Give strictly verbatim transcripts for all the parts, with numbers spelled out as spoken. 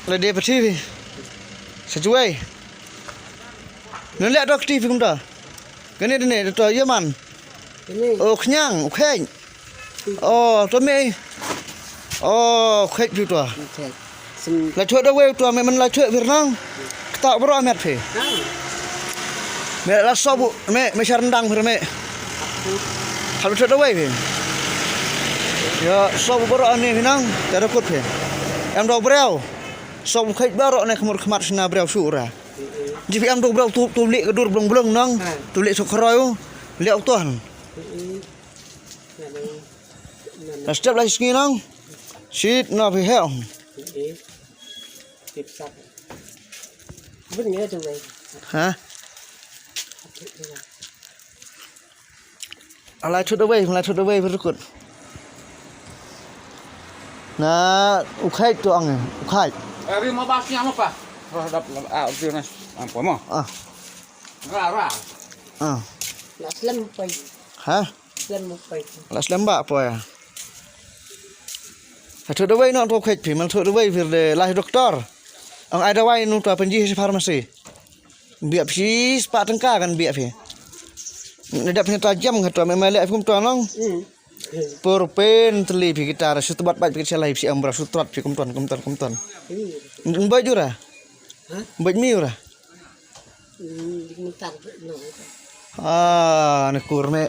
La dei pyrthei phi. Sa juai. Nang leh to kti phi kumta. Kane dane to ïa man. Ini. Oh, khñiang, u khej. Oh, to me. Oh, khej phi to. Khej. Sim. La chot da wei to me man la chot phi nang. Kata bro met phi. Nang. Me la sobu me me sar ndang phi me. Hal chot da wei phi. Ya sobu bro ane phi nang. Tara kut phi. Em do breu. Sobu khej bro ne khmur khmat sna breu sura. Ji phi em do breu tu tu lek dur blong blong nang. Hmm. Tu lek suk khroi. Lek to. Hmm. Na step la sngi nang. Sit na phi heo. Ha? Alai chut away, alai chut away berkut. Na ukhai tu ang ukhai. Ari ma bas nyam apa? Roh dap ah tu nas. Apa mo? Ah. Ra ra. Ah. Nak slem pai. Ha? Slem pai. Lah slem ba apa ya? Satu dawai nak tu kait pi, mal satu dawai pir de lah doktor. Ang ai dawai nu tu apa ji si farmasi. Biak phi sepat tengka kan biak phi. Nedap phi tajam kata memang lek phi kum tuan long. Hmm. Pur pen teli phi kita rasu tebat bai phi selai phi ambra sutrat phi kum tuan kum tuan kum tuan. Hmm. Mbak jura. Hah? Mbak mi ura. Hmm, di mentar no. Ah, ne kur me.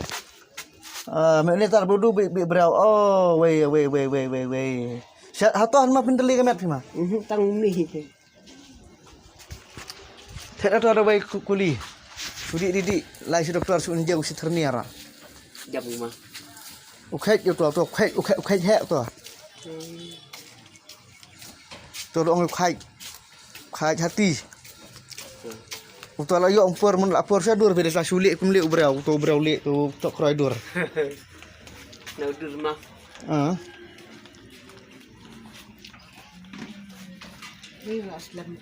Ah, me ne tar budu bi bi brau. Oh, wei wei wei wei wei wei. Sat hatoh ma pin teli ka met phi ma. Mhm, tang mi. Thet ato da wei ku- kuli. Sudi didi lai si doktor su njeu si terniara. Jam ma. Ukhek yo to to ukhek ukhek ukhek hek to. Hmm. To dong ukhek. Ukhek hati. Hmm. Uto la yo umpur mun la pur sa dur bede sa sulik kum le ubrau to ubrau le to to kroi dur. Na dur ma. Ah. Ni la slem.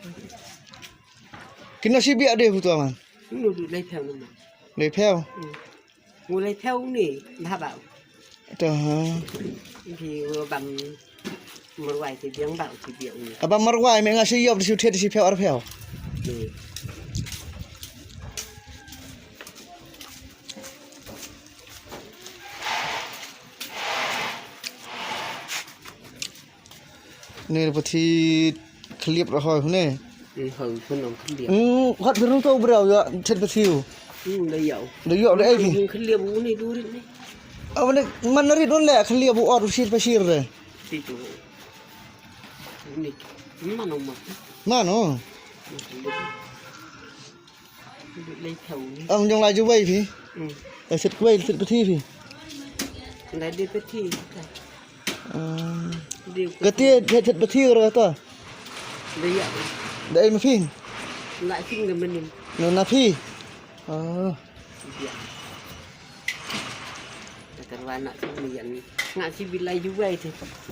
Kina si biak deh butuh aman. Ni du lai phew nama. Lai phew. Hmm. Mu lai phew ni bah bau. Dah. Di bam marwai ti biang bau ti biang ni. Abang marwai me nga si yop di si thet di si phew ar phew. Ni. Ni pathi khliap ra hoi hune. Ni hoi hune khliap. Hmm, hot biru to brau ya thet pathi. Hmm, da yau. Da yau da ai. Khliap ni durit ni. Aw ni man rit un le khliap u or sir pa sir de. Ti tu. Ni. Mano ma. Mano. Ni khliap. Lut lai phew ni. Ang jong lai ju wei phi. Hmm. Lai set kwai set pathi phi. Lai de pathi. Ah. De. Kati set set pathi ro to. De ya. De ai ma phi. Lai phi de menim. No na phi. Ah. Ya. Ka karwa na ka ni yan. Nga si bilai ju wai te.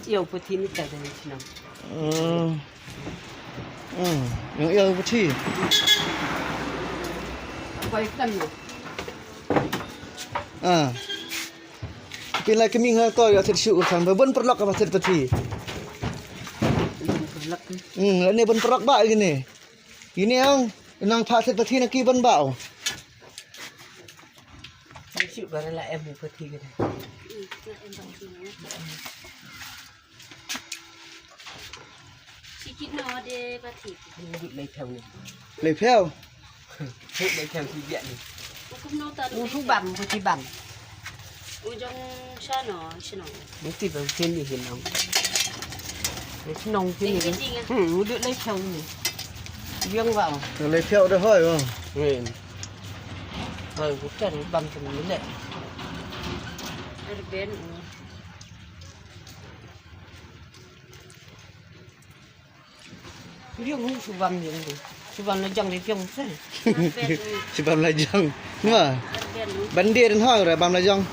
Yo pati ni ta dan sinam. Hmm. Hmm. Yang yo pati. Bai kan no. Ah. Pila kami nga to ya ter shu kan ba bon perlok ka ba ter pati. Perlok. Hmm, ni bon perlok ba gini. Ini yang nang pa ter pati na ki bon ba. Shu ba la em pati gini. Sikit no de pati. Ni lai phew ni. Lai phew. Lai phew si biak ni. U kum no ta. U su bam pati bam. U jong sha no sha no. Ni ti bam sini sini. Ni sini sini. Hmm, u lai phew ni. Yang bang. Lai phew de hoi bang. Ni. Hoi bukan bam sini le. Erben. Biang hu subam biang hu. Subam la jang le biang se. Subam la jang. Ma. Bandir ha ra bam la jang.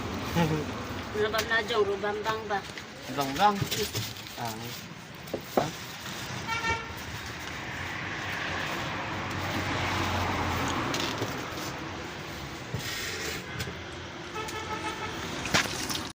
Bam la jang ru bam bang ba. Bang bang. Ah.